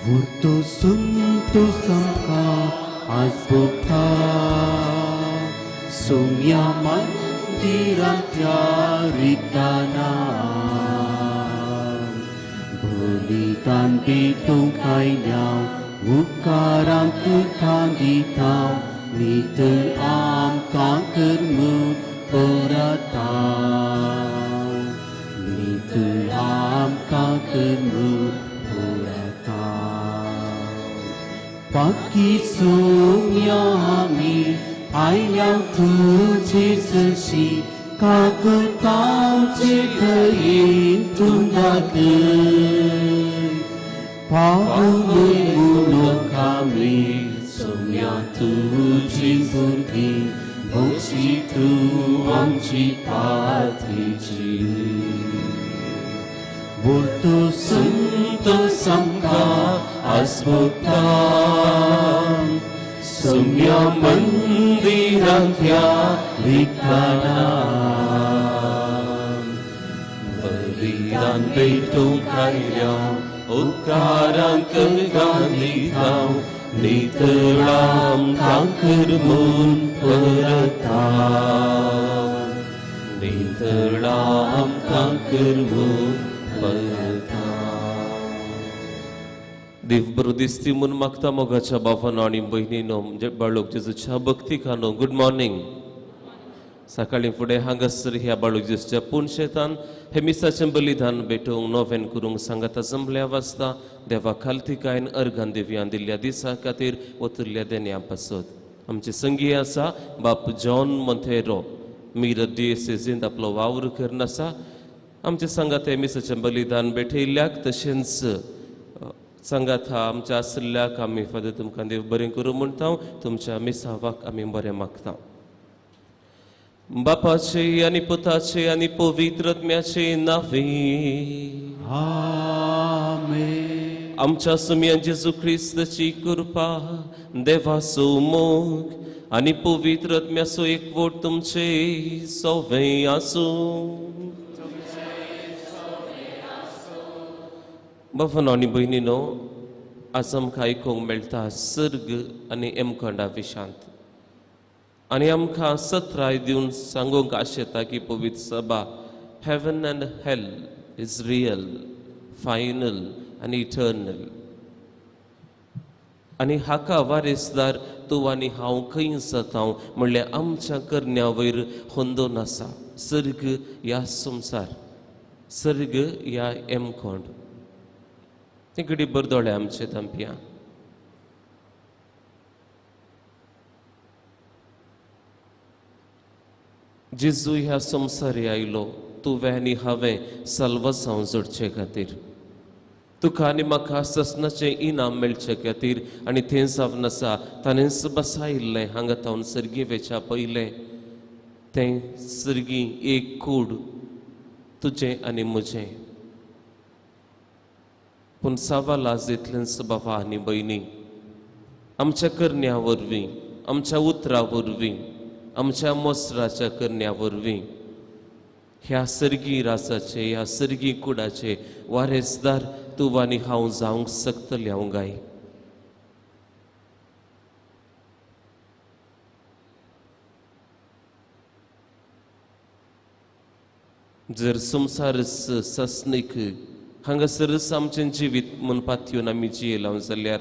वुरतो संतो सामका आसभोगता सोम्या मंदिरांतल्या रिताना बलिदान भेटोवंक आयल्या उपकारांक तुका दिता नितळ आमकां कर म्हूण परता नितळ आमकां कर म्हूण परता पाकी सोम्या आमी आयल्या तुजे सरशी काकुतांचे दयेन तूं दाखय पावून म्हणूंक आमी सोम्या तुजी भुरगीं भोगशी तूं आमची पाथेची वरतो संतो सामका आसभोगता सोम्या मंदिरांतल्या रिताना बलिदान भेटोवंक आयल्या उपकारांक तुका दिता नितळ आमकां कर म्हूण परता नितळ आमकां कर म्हूण परता. देव बरो दिसती म्हूण मागता मोगाच्या बाबानो आनी भयणीनो म्हणजे बाळूक जेजूच्या भक्तिकानो गुड मॉर्निंग. सकाळीं फुडें हांगासर ह्या बाळूक जेजूच्या पुनशेतान हे मिसाचें बलिदान भेटोवंक नोवेन करूंक सांगाता जमल्या वाजता देवा खालतिकायन अर्घान देवयान दिल्ल्या दिसा खातीर ओतुल्ल्या देण्या पासत आमचे संगी आसा बाप जॉन मोंतेरो मीर डिएसेजींत आपलो वावर करून आसा. आमचे सांगात हे मिसाचें बलिदान भेटयल्ल्याक तशेंच सांगात आमच्या आशिल्ल्याक आमी फादर तुमकां देव बरें करूं म्हणटा. तुमच्या मिसावाक आमी बरें मागता. बापाचे आनी पुताचे आनी पवित्र आत्म्याचे नांवे आमेन. आमच्या सुम्या जेजू क्रिस्ताची कृपा देवाचो मोग आनी पवित्र आत्म्याचो एकवट तुमचे सवे आसूं. बाबानो आनी भयणीनो आज आमकां आयकूंक मेळटा सर्ग आनी एमखंडा विशांत आनी आमकां सत्राय दिवन सांगूंक आशेता की पवित्र सभा heaven and hell is real, final आनी इटर्नल. आनी हाका वारेसदार तूं आनी हांव खंय जाता म्हणल्यार आमच्या करण्या वयर होंदोन आसा सर्ग ह्या संवसार, सर्ग ह्या एमखंड. ते घडी बरदोळे आमचे तांपया. जेजू ह्या संवसारी आयलो तुवें आनी हांवें साल्वासांव जोडचे खातीर, तुका आनी म्हाका ससनाचें इनाम मेळचे खातीर. आनी थंय जावन आसा ताणेंच बसायिल्लें हांगा तावन सर्गी वेच्या पयलें तें सर्गी एक कूड तुजें आनी म्हजें. पूण सवाल आज इतलेंच बाबा आनी भयणी, आमच्या करण्या वरवीं, आमच्या उतरा वरवीं, आमच्या मोसराच्या करण्या वरवीं ह्या सर्गी राजाचे, ह्या सर्गी कुडाचे वारेसदार तूं आनी हांव जावंक शकतलें हांव गाय. जर संवसार ससनीक हांगासरच आमचें जिवीत म्हूण पातयेवन आमी जियेलां जाल्यार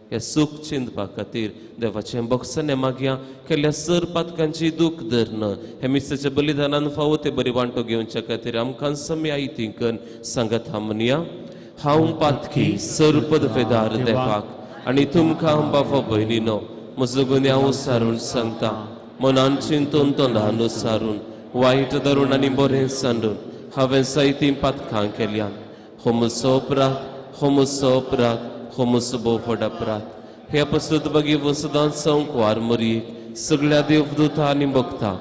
ह्या सूख चिंतपा खातीर देवाचें भोगसणें मागया केल्ल्या सर पातकांची दूख धरन हे मिसाच्या बलिदानान फावो ते बरी वांटो घेवच्या खातीर आमकां समय आयतिंकन सांगत म्हणया. हांव पातकी सर पदवेदार देवाक आनी तुमकां बाबा भयणीनो म्हजो गुन्यांव सारून सांगता. मनान चिंतून तोंडान सारून वायट धरून आनी बरें सांडून हांवें जायतीं पातकां केल्यान. हो म्हजो अपराध, हो म्हजो अपराध, हो म्हजो भोव व्हड अपराध. ह्या पसत बागी सदांच संकवार मरयेक सगळ्या देवदूता आनी भक्ता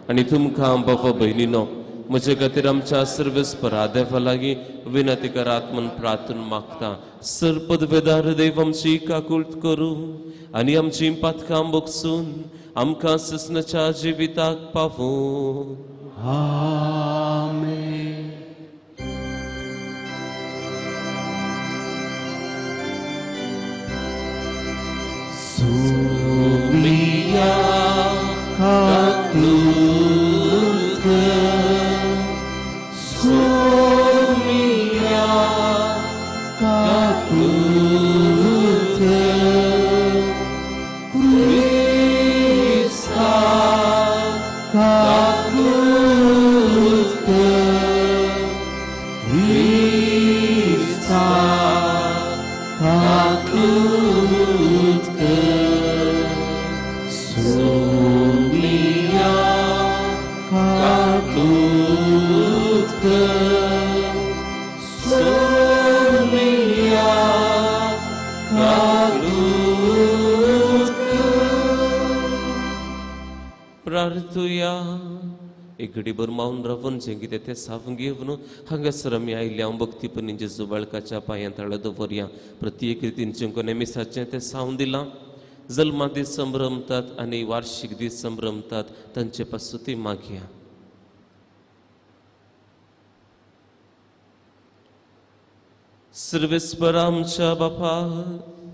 आनी तुमकां बाबा भयणीनो म्हजे खातीर आमच्या सर्वेस्परा देवा लागीं विनंती करात म्हूण प्रार्थना मागता. सर पदवेदार देव आमची काकूळट करूं आनी आमची पातकां भोगसून आमकां ससनाच्या जिविताक पावूं. आमेन. काकूत कर सोनिया काकूत कर. प्रार्थुया. एक घडीभर मावन रावन जें कितें तें सावून घेवन हांगासर आमी आयिल्ल्या हांव भक्तीपणी जेजू बाळकाच्या पांयांत ताळो दवरया. प्रत्येक रितीन जें कोणें मिसाचें तें सावून दिलां. जल्मा दीस संभ्रमतात आनी वार्षिक दीस संभ्रमतात तांचे पासून ती मागया. सर्वेस्पर आमच्या बापा,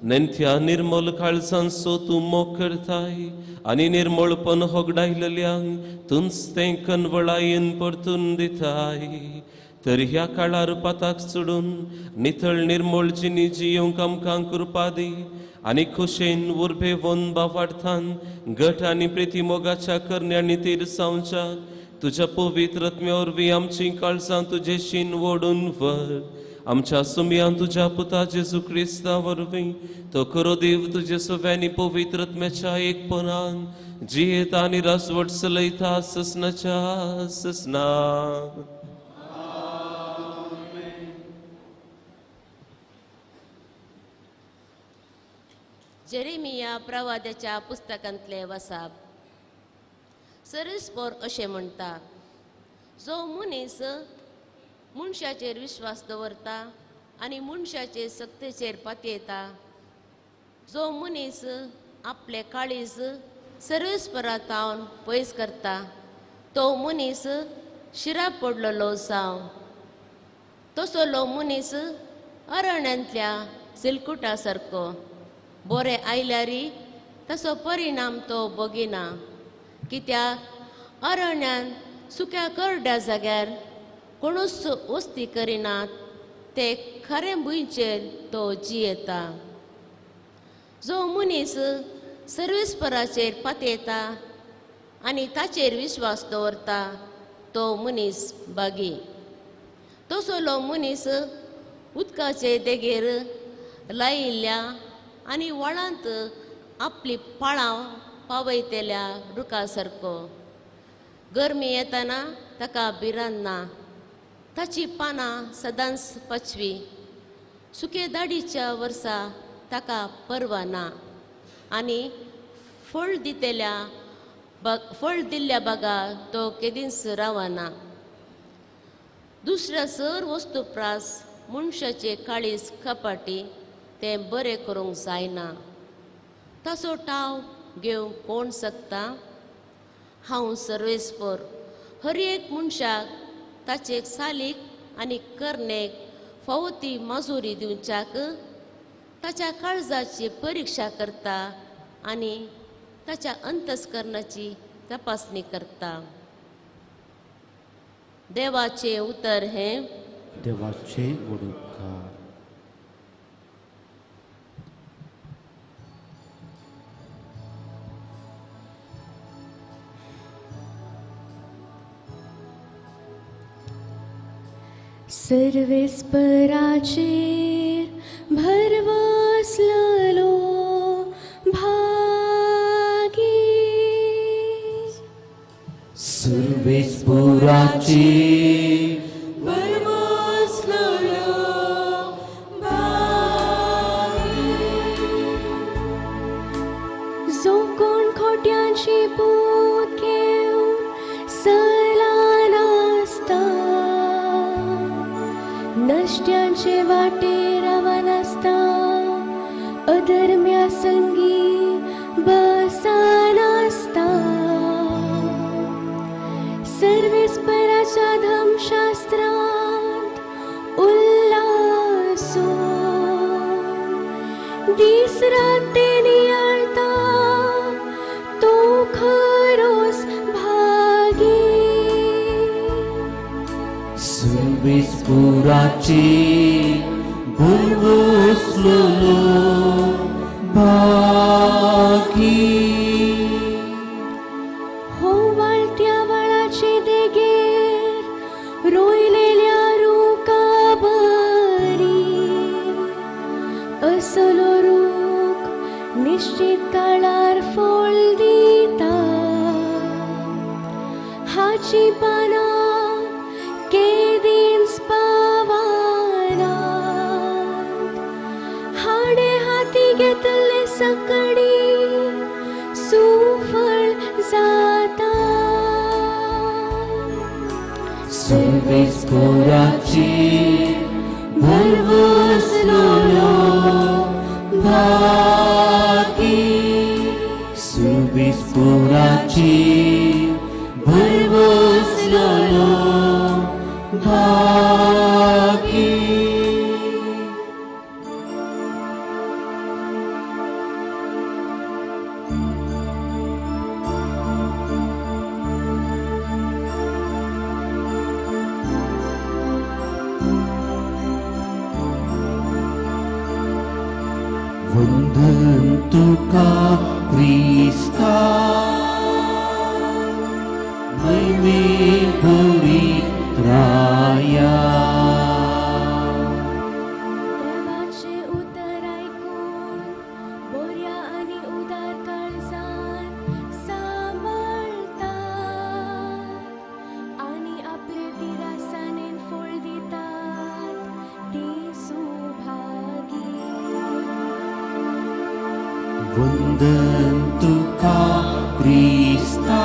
नेंथ्या निर्मल काळजांचो तूं मोग करताय आनी निर्मळपण होगडायलेल्यांक तूंच तें कनवळायेन परतून दिताय. तर ह्या काळार पाताक चडून नितळ निर्मळ जिणी जियोंक आमकां कृपा दी आनी खोशेन उर्बेवन बावार्थान घट आनी प्रिती मोगाच्या करण्यांनी तिरसावच्या तुज्या पवित्र आत्म्या वरवीं आमचीं काळजां तुजे शीन ओडून व्हर. आमच्या सुमयान तुज्या पुता जेजू क्रिस्ता वरवीं तो खरो देव तुजे सव्यांनी पवित्र आत्म्याच्या एकपणान जियेता आनी राजवट चलयता ससनाच्या ससना. जेरेमिया प्रवाद्याच्या पुस्तकांतले वसाप. सर्वेस्पर अशें म्हणटा, जो मनीस मनशाचेर विश्वास दवरता आनी मनशाचे सक्तेचेर पातयेता, जो मनीस आपले काळीज सर्वेस्परा तावन पयस करता, तो मनीस शिरा पडलेलो जावं. तसलो मनीस अरण्यांतल्या सिलकुटा सारको, बरें आयल्यारी ताचो परिणाम तो बगिना, कित्याक अरण्यान सुक्या करड्या जाग्यार कोणूच वस्ती करिनात, ते खरें भुंयचेर तो जियेता. जो मनीस सर्वेस्पराचेर पातयेता आनी ताचेर विश्वास दवरता तो मनीस बागी. तसलो मनीस उदकाचे देगेर लायिल्ल्या आनी व्हाळांत आपली पाळां पावयतल्या रुखा सारको. गरमी येतना ताका भिरांत ना, ताची पानां सदांच पाचवी. सुके दाडीच्या वर्सा ताका पर्वा ना आनी फळ दिल्ल्या बागा तो केदींच रावना. दुसऱ्या सर वस्तू प्रास मनशाचे काळीज कपाटी तें बरें करूंक जायना. ताचो टाव घेवंक कोण शकता? हांव सर्वेस्पर हर एक मनशाक ताचे सालीक आनी करणेक फावो ती माजुरी दिवच्याक ताच्या काळजाची परिक्षा करता आनी ताच्या अंतस्करणाची तपासणी करता. देवाचें उतर हें देवाचें उपकार. सर्वेस्पराचेर भरवसलो भागी, सर्वेस्पराचेर भरवसलो भागी, जो कोण खोट्यांची पूत घेवन सला नासता, नश्ट्यांचे वाटेर रावनासता, अधर्म्या संगी बसनासता, सर्वेस्पराच्या धर्मशास्त्रांत उल्लासून दीस रात ते नियाळता, तो खरोच भागी. सर्वेस्पराची भरवसलो भागी, हो वाळट्या व्हाळाचे देगेर रोयलेल्या रुखा बरी, असलो रूख निश्चित काळार फळ दिता, हाची पानां सुवेस्पुराची भरवसलोलो भागी सुवेस्पुराची भरवसलोलो भागी. वंदन तुका क्रिस्ता महिमे भरीत राया. देवाचें उतर आयकून बऱ्या आनी उदार काळजान सांबाळतात आनी आपले तिरासानेन फळ दितात ती सुभागी. वंदन तुका क्रिस्ता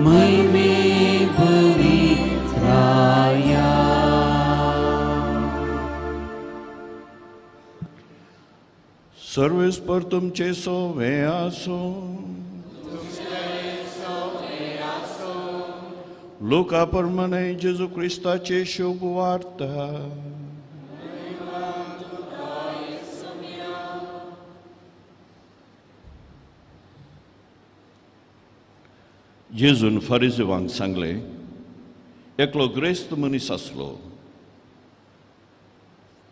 महिमे भरीत राया. सर्वेस्पर तुमचे सोवे आसो. लुका प्रमाणे जेजू क्रिस्ताचे शुभ वार्ता. जेजून फारिजीवांक सांगलें, एकलो ग्रेस्त मनीस आसलो,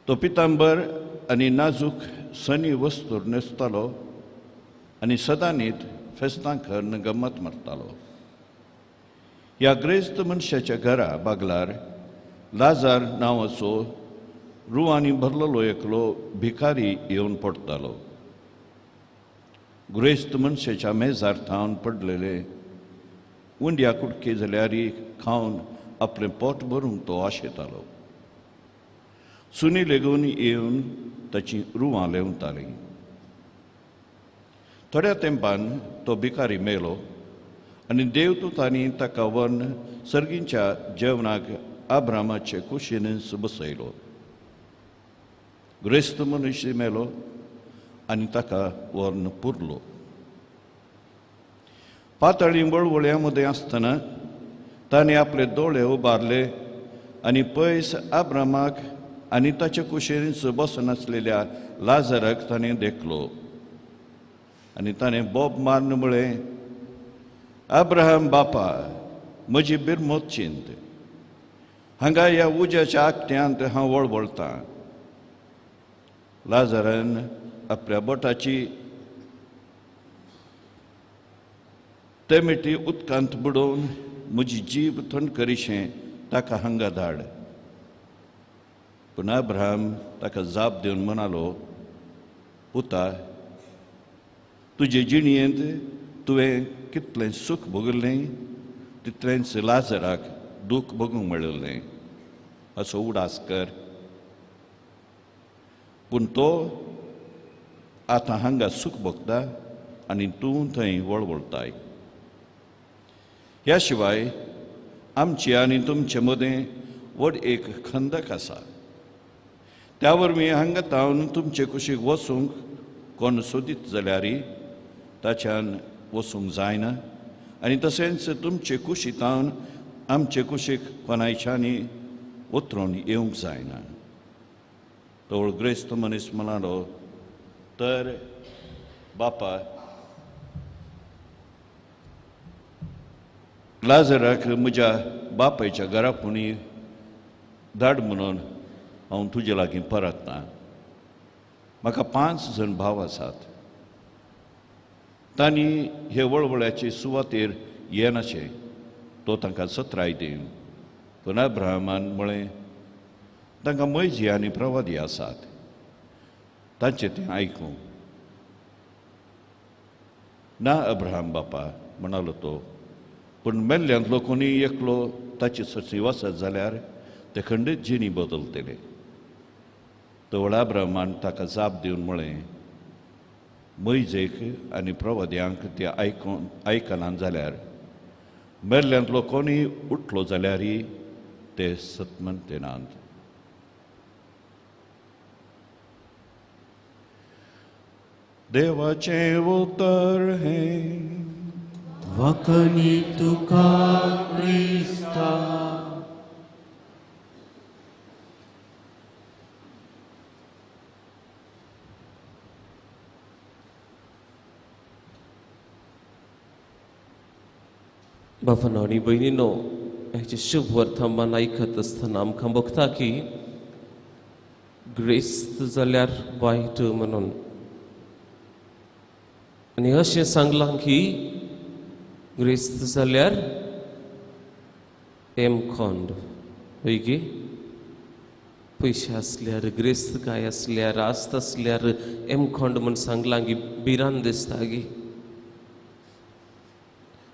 तो पितांबर आनी नाजूक सनी वस्तूर न्हेसतालो आनी सदांनीत फेस्तां करून गम्मत मारतालो. ह्या ग्रेस्त मनशाच्या घरा बागलार लाजार नांवाचो रुवांनी भरलेलो एकलो भिकारी येवन पडटालो. ग्रेस्त मनशाच्या मेजार थावन पडलेले उंड्या कुटके जाल्यार खावन आपलें पोट भरूंक तो आशेतालो. सुनी लेगून येवन ताची रुवां लेवतालीं. थोड्या तेंपान तो भिकारी मेलो आनी देवदूतांनी ताका व्हरून सर्गींच्या जेवणाक आब्रामाचे कुशीनच बसयलो. ग्रेस्त मनीस मेलो आनी ताका व्हरून पुरलो. पातळी वळवळ्या मदें आसतना ताणें आपले दोळे उबारले आनी पयस आब्रामाक आनी ताचे कुशीनच बसनासलेल्या लाजराक ताणें देखलो आनी ताणें बोब मारून म्हळें, अब्राहम बापा, म्हजी बिरमोत चिंत, हांगा ह्या उज्याच्या आगट्यांत हांव वळवळटां. लाजरान आपल्या बोटाची तेमेटी उदकांत बुडोवन म्हजी जीब थंड करिशें ताका हांगा धाड. पूण अब्राहम ताका जाप दिवन म्हणालो, पुता, तुजे जिणयेंत तुवें कितलें सूख भोगिल्लें तितलेंच लाजराक दूख भोगूंक मेळिल्लें, असो उडास कर. पूण तो आतां हांगा सूख भोगता आनी तूं थंय वळवळताय. ह्या शिवाय आमचे आनी तुमचे मदें व्हड एक खंदक आसा. त्या वरवीं हांगा तावन तुमचे कुशीक वचूंक कोण सोदीत जाल्यार ताच्यान वचूंक जायना आनी तशेंच तुमचे कुशी तावन आमचे कुशीक कोणायच्यानी उतरून येवंक जायना. तो ग्रेस्त मनीस म्हणालो, तर बापा, लाजराक म्हज्या बापायच्या घरा पुणी धाड म्हणून हांव तुजे लागीं परत ना. म्हाका 5 जण भाव आसात, तांणी हे वळवळ्याचे सुवातेर येनाशें तो तांकां सत्राय दिवन. पूण अब्राहमान म्हळें, तांकां मैजी आनी प्रवादी आसात, तांचें तें आयकूं ना. अब्राहम बापा, म्हणालो तो, पूण मेल्ल्यांतलो कोणूय एकलो ताची सची वचत जाल्यार ते खंडीत जिणी बदलतले. तवळ अब्राहमान ताका जाप दिवन म्हळें, मैजेक आनी प्रवाद्यांक ते आयकना जाल्यार मेल्ल्यांतलो कोणूय उठलो जाल्यार ते सतमंतेनात. देवाचें उतर हें. वखणी तुका क्रिस्ता. बाबांनो आनी भयणीनो, हेचे शुभ वर्तमान आयकत आसतना आमकां बघता की ग्रेस्त जाल्यार वायट म्हणून, आनी अशें सांगलां की ग्रेस्त जाल्यार एमखोंड हय गे, पयशे आसल्यार ग्रेस्त काय आसल्यार आस्त आसल्यार एमखोंड म्हूण सांगलां की भिरांत दिसता गी.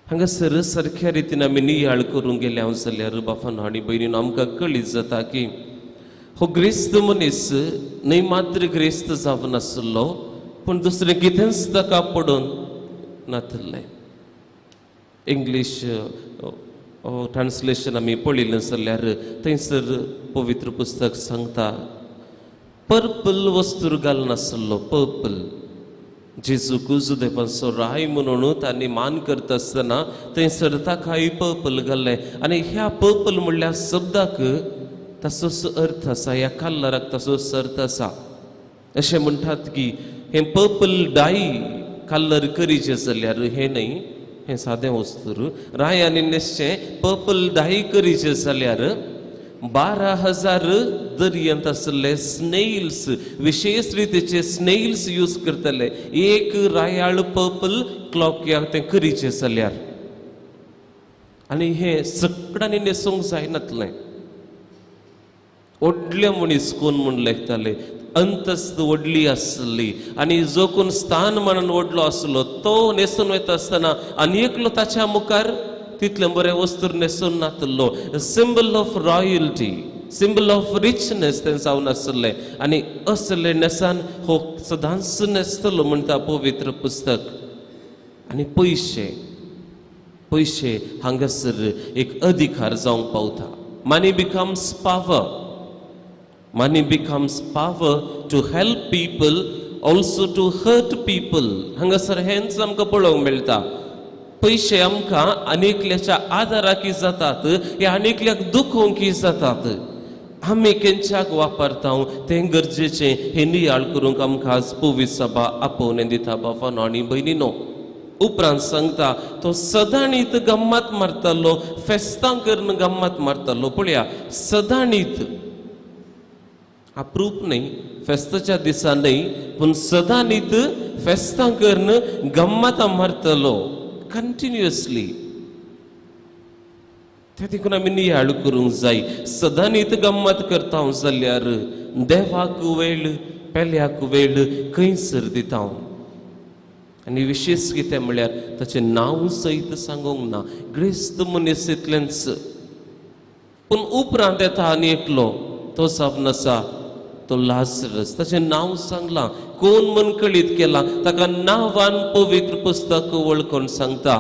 हांगासर सारक्या रितीन आमी नियाळ करूंक गेले हांव जाल्यार बापानो आनी भयणीन आमकां कळीत जाता की हो ग्रेस्त मनीस न्हय मात्र ग्रेस्त जावन आसलो पूण दुसरें कितेंच ताका पडून नातिल्लें. इंग्लीश ट्रान्सलेशन आमी पळयलें जाल्यार थंयसर पवित्र पुस्तक सांगता पर्पल वस्तूर घालनासलो, पर्पल जेजूक जुदेवांचो राय म्हणून तांणी मान करता आसतना थंयसर ताकाय पर्पल घाल्लें. आनी ह्या पर्पल म्हणल्या शब्दाक ताचोच अर्थ आसा, ह्या कलराक ताचोच अर्थ आसा. अशें म्हणटात की हें पर्पल डाय कलर करीचें जाल्यार हें न्हय, हें सादें वस्तूर रायांनी न्हेसचें पर्पल डाय करीचें जाल्यार 12,000 दर्यांत आशिल्ले स्नेल्स, विशेष रितीचे स्नेल्स यूज करतले एक रायाळ पर्पल क्लॉक तें करीचें जाल्यार. आनी हें सगळ्यांनी न्हेसूंक जायनातलें. व्हडले मनीस कोण म्हूण लेखताले, अंतस्त व्हडली आसली आनी जो कोण स्थान म्हणून व्हडलो आसलो तो न्हेसून वयता आसतना आनी एकलो ताच्या मुखार तितलें बरें वस्तूर न्हेसून नातलो. Symbol of royalty, symbol of richness तें जावन आसलें. आनी असले न्हेसान हो सदांच न्हेसतलो म्हणटा पवित्र पुस्तक. आनी पयशे, पयशे हांगासर एक अधिकार जावंक पावता. Money becomes power. Money becomes power to help people, also to hurt people. हांगासर हेंच आमकां पळोवंक मेळटा. पयशे आमकां अनेकल्याच्या आदाराकी जातात या अनेकल्याक दुखोवंकी जातात. आमी केंच्याक वापरता तें गरजेचें. हें नियाळ करूंक आमकां आज पवित्र सभा आपोवणें दिता बाबानो आनी भयणीनो. उपरांत सांगता तो सदांनीत गम्मत मारतालो, फेस्तां करून गम्मत मारतालो. पळया, सदांनीत अप्रूप न्हय, फेस्ताच्या दिसा न्हय, पूण सदांनीत फेस्तां करून गम्मतां मारतालो कंटिन्युअसली. त्या देखून आमी नियाळ करूंक जाय. सदांनीत गम्मत करता जाल्यार देवाक वेळ, पेल्याक वेळ खंयसर दिता. आनी विशेश कितें म्हळ्यार ताचें नांव सयत सांगूंक ना, ग्रेस्त मनीस इतलेंच. पूण उपरांत येता आनी एकलो, तो जावन आसा तो लाजरस. ताचें नांव सांगलां, कोण म्हण कळीत केलां, ताका नांवान पवित्र पुस्तक वळखून सांगता.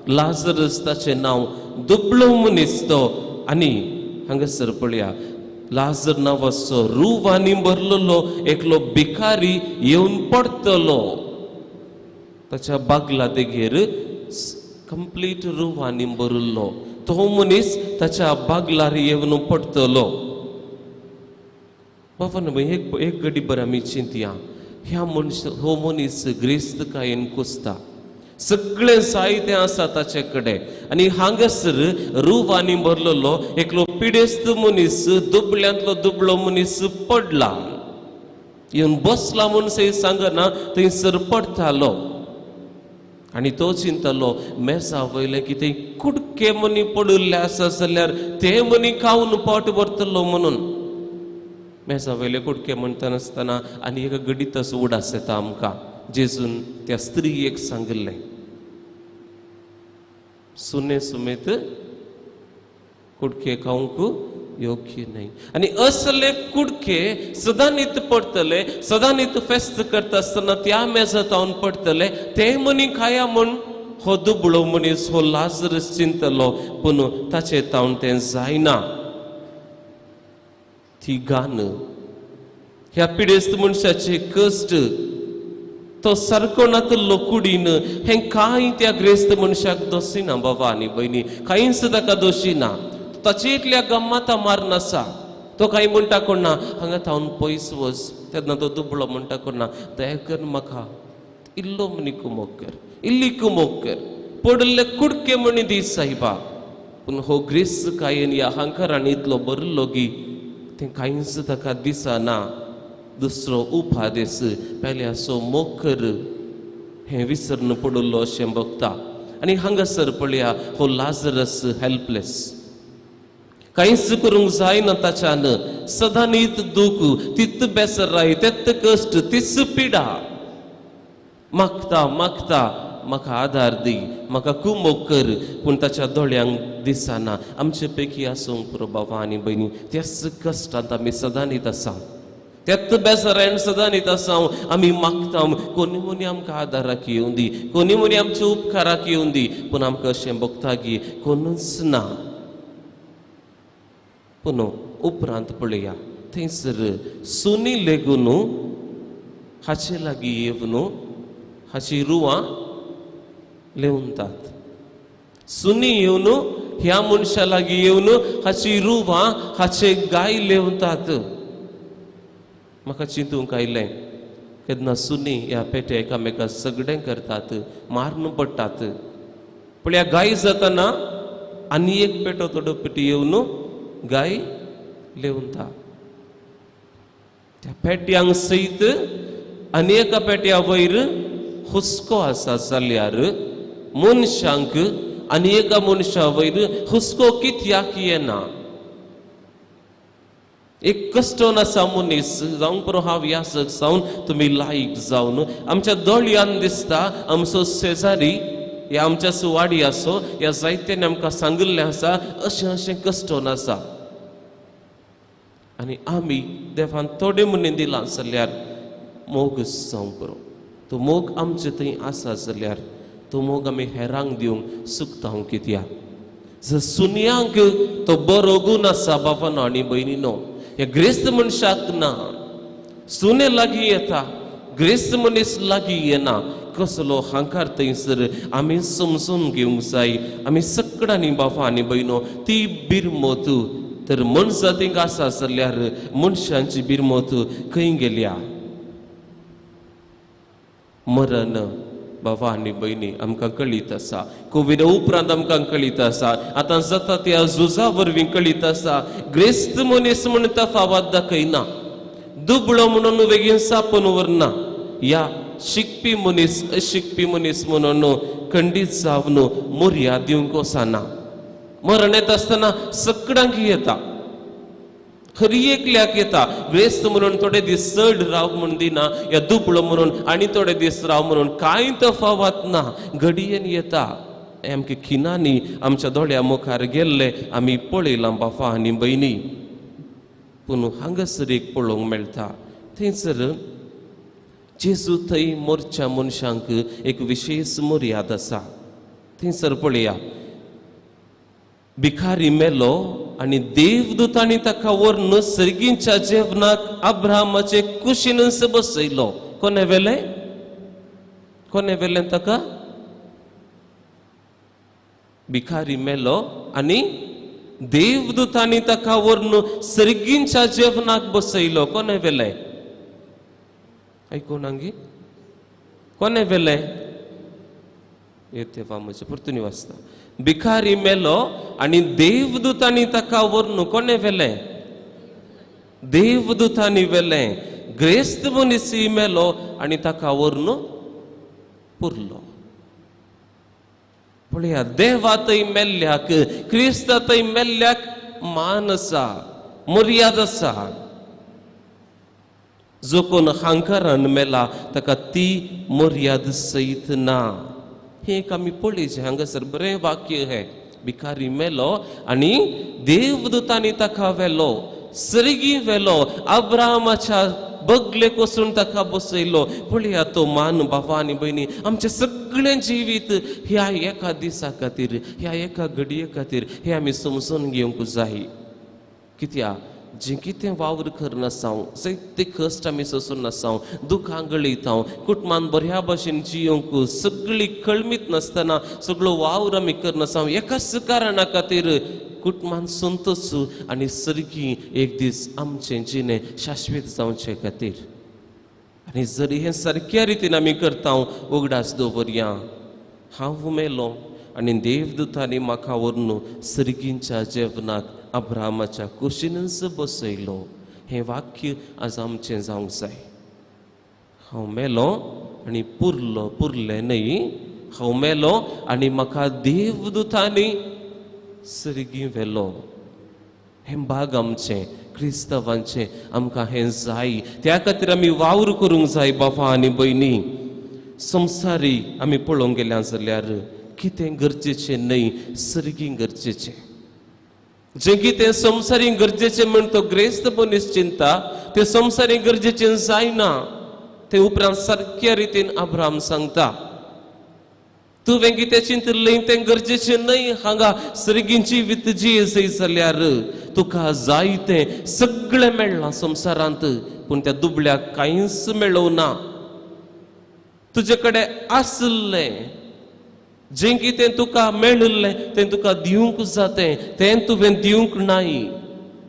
लाजरस ताचें नांव, दुबळो मनीस तो. आनी हांगासर पळया, लाजर नांवाचो रुवांनी भरलेलो एकलो भिकारी येवन पडटलो. ताच्या बागला देगेर कंप्लीट रुवांनी भरिल्लो तो मनीस ताच्या बागलार येवन पडटलो. बाबा एक घडी बरें आमी चिंतया, ह्या मनश हो मनीस ग्रेस्तकायेन कुसता, सगळें जायतें आसा ताचे कडेन. आनी हांगासर रुवांनी भरलेलो एकलो पिडेस्त मनीस, दुबळ्यांतलो दुबळो मनीस पडला, येवन बसला म्हूण सय सांगना, थंयसर पडटालो. आनी तो चिंतलो मेजा वयले कितें कुडके मनी पडिल्ले आसा जाल्यार ते मनी खावन पोट भरतलो म्हणून. मेजा वयले कुडके म्हणटा नासतना आनी एका घडीतच उडास येता आमकां. जेजून त्या स्त्रियेक सांगिल्लें, सुने सुमेत कुडके खावंक योग्य न्हय. आनी असले कुडके सदांनीत पडटले, सदांनीत फेस्त करता आसतना त्या मेजा तावन पडटले, ते मनी खाया म्हूण हो दुबळो मनीस हो लाजरस चिंतलो पूण ताचे तावन तें जायना. ती गान ह्या पिडेस्त मनशाचे कश्ट तो सारको नातलो कुडीन हें कांय त्या ग्रेस्त मनशाक दोशी ना बाबा आनी भयणी, कांयच ताका दोशी ना. ताचे इतल्या गम्माता मारून आसा. तो कांय म्हणटा कोण ना हांगा थावन पयस वच. तेन्ना तो दुबळो म्हणटा कोण ना दया कर म्हाका इल्लो म्हणी कुमोक कर, इल्ली कुमोक कर, पडिल्ले कुडके म्हणी दी सायबा. पूण हो ग्रेस्त कायन ह्या हांकारान इतलो भरिल्लो की तें कांयच ताका दिसना. दुसरो उपादेस पेल्याचो मोग कर हें विसरून पडिल्लो अशें बघता. आनी हांगासर पळया हो लाजरस हेल्पलेस, कांयच करूंक जायना ताच्यान. सदांनीत दूख, तित बेसराय, तेत कश्ट, तीच पिडा. मागता मागता म्हाका आदार दी, म्हाका कुमोक कर, पूण ताच्या दोळ्यांक दिसना. आमचे पैकी आसूंक पुरो बाबा आनी भयणी, त्याच कश्टांत आमी सदांनीत आसा, त्याच बेसरायन सदांनीत आसा. आमी मागता कोणी मुनी आमकां आदाराक येवं दी, कोणी मुनी आमच्या उपकाराक येवं दी, पूण आमकां अशें भोगता की कोणूच ना. पूण उपरांत पळया थंयसर सुनी लेगून हाचे लागीं येवन हाची रुवां लेवतात. सुनी येवन ह्या मनशा लागीं येवन हाची रुवां हाचे गाय लेवतात. म्हाका चिंतूंक आयलें केन्ना सुनी ह्या पेटे एकामेका सगळें करतात, मारून पडटात. पळया गाय जाताना आनी एक पेटो थोडो पेटी येवन गाय लेवता. त्या पेट्यांक सयत आनी एका पेट्या वयर हुस्को आसा जाल्यार मनशांक आनी एका मनशा वयर हुस्को कित्याक येना? एक कश्टोन आसा मनीस जावंक पुरो हांव यासक जावन तुमी लायक जावन आमच्या दोळयान दिसता आमचो शेजारी या आमच्या सुवाडी आसो या जायत्यान आमकां सांगिल्लें आसा अशें अशें कश्टोन आसा. आनी आमी देवान थोडे म्हणून दिलां जाल्यार मोग जावंक पुरो. तो मोग आमचे थंय आसा जाल्यार तो मोग आमी हेरांक दिवंक सुकता कित्याक? जर सुन्यांक तो बरो गूण आसा बाबानो आनी भयणीनो, ह्या ग्रेस्त मनशाक ना. सुने लागीं येता, ग्रेस्त मनीस लागीं येना. कसलो हांकार थंयसर आमी समजून घेवंक जाय. आमी सगळ्यांनी बाबा आनी भयणो ती बिरमत तर मनजातींक आसा जाल्यार मनशांची बिरमत खंय गेल्या? मरण बाबा आनी भयणी आमकां कळीत आसा, कोविडा उपरांत आमकां कळीत आसा, आतां जाता त्या झुजा वरवीं कळीत आसा. ग्रेस्त मनीस म्हण तफावत दाखयना, दुबळो म्हणून बेगीन सापून उरना, या शिकपी मनीस अशिकपी मनीस म्हणून खंडीत जावन मोरया दिवंक वचना. मरण येता आसतना सगळ्यांक येता, खरी एकल्याक येता. ग्रेस्त म्हणून थोडे दीस चड राव म्हूण दिना, या दुबळो म्हणून आनी थोडे दीस राव म्हणून कांय तफावत ना, घडयेन येता. आमच्या खिणांनी आमच्या दोळ्या मुखार गेल्ले आमी पळयलां बाबा आनी भयणी. पूण हांगासर एक पळोवंक मेळटा, थंयसर जेजू थंय मोरच्या मनशांक एक विशेश मर्याद आसा. थंयसर पळया भिकारी मेलो आनी देवदूतांनी ताका व्हरून सर्गींच्या जेवणाक अब्राहमाचे कुशीनच बसयलो. कोणे वेलें? कोणे वेलें ताका? भिकारी मेलो आनी देवदूतांनी ताका व्हरून सर्गींच्या जेवणाक बसयलो. कोणे वेलें? आयकूं नांगी? कोणे वेलें? येते म्हजे परतून वाचता. भिकारी मेलो आनी देवदूतांनी ताका व्हरून कोणे व्हेलें? देवदूतांनी व्हेलें. ग्रेस्त मनीस मेलो आनी ताका व्हरून पुरलो. पळया देवा थंय मेल्ल्याक, क्रिस्ता थंय मेल्ल्याक मान आसा, मर्याद आसा. जो कोण हांकारान मेला ताका ती मर्याद सयत ना. हें एक आमी पळयचें हांगासर बरें वाक्य हें. भिकारी मेलो आनी देवदूतांनी ताका व्हेलो, सर्गी व्हेलो, अब्राहमाच्या बगलेक वचून ताका बसयलो. पळया तो मान बाबा आनी भयणी, आमचें सगळें जिवीत ह्या एका दिसा खातीर, ह्या एका घडये खातीर हें आमी समजून घेवंक जाय. कित्याक जें कितें वावर करनासांव, जायते कश्ट आमी सोंसून नासांव, दुखां गळयतांव, कुटुंबान बऱ्या भशेन जियोंक सगळी कळमीत नासतना सगळो वावर आमी करनासांव, एकाच कारणा खातीर कुटुंबान संतोश आनी सर्गी एक दीस आमचें जिणें शाश्वत जावचे खातीर. आनी जरी हें सारक्या रितीन आमी करता, उगडास दवरया, हांव मेलो आनी देवदूतांनी म्हाका व्हरून सर्गींच्या जेवणाक अब्रामाच्या कुशीनच बसयलो. हें वाक्य आज आमचें जावंक जाय. हांव मेलो आनी पुरलो, पुरलें न्हय, हांव मेलो आनी म्हाका देवदूतांनी सर्गी व्हेलो. हें भाग आमचें क्रिस्तांवांचें, आमकां हें जाय. त्या खातीर आमी वावर करूंक जाय बाबा आनी भयणी. संवसारी आमी पळोवंक गेल्या जाल्यार कितें गरजेचें न्हय, सर्गी गरजेचें. जें कितें संवसारी गरजेचें म्हण तो ग्रेस्त मनीस चिंता, तें संवसारी गरजेचें जायना. ते उपरांत सारक्या रितीन अब्राम सांगता, तुवें कितें चिंतिल्लें तें गरजेचें न्हय, हांगा सर्गींची वित जी जाल्यार तुका जाय तें सगळें मेळ्ळां संवसारांत, पूण त्या दुबळ्याक कांयच मेळोवना. तुजे कडेन आशिल्लें जें कितें तुका मेळिल्लें तें तुका दिवंक जातें, तें तुवें दिवंक नाय,